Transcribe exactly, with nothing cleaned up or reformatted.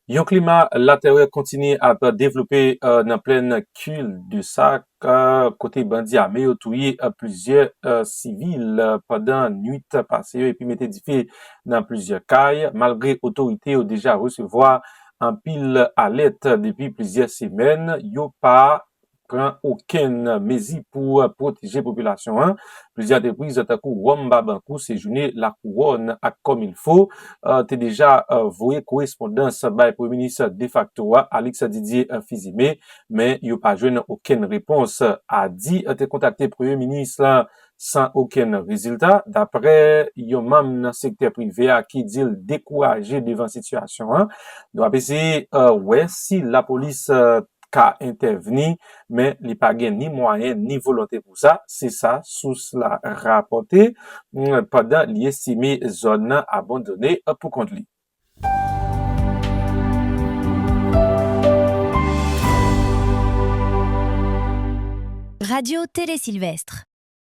Yon klima latèrè kontinye ap devlope, eh, nan plèn Cul-de-Sac, eh, kote bandi ame yo touye, eh, plizyè, eh, sivil, eh, pandan nwit pase yo epi mete dife nan plizyè kay. Malgre otorite yo deja resevwa anpil alèt depi plizyè semèn, yo pa pran okenn mezi pou pwoteje popilasyon an. Plizyè antrepriz tankou Rhum Babancourt, Séjourné, La Couronne ak Comme il faut, eh, te deja, eh, voye korespondans bay premye minis defakto a, Alix Didier, eh, Fils-Aimé, men yo pa jwenn okenn repons. Adi, eh, te kontakte premye minis la san okenn rezilta. Daprè yon manm nan sektè prive a ki di l dekouraje devan sitiyasyon an, nou ap eseye, eh, wè si lapolis, eh, ka entèvni, men li pa gen ni mwayen ni volonte pou sa, se sa sous la rapòte, mm, pandan li estime zòn nan abandone pou kont li. Radio Télé Sylvestre.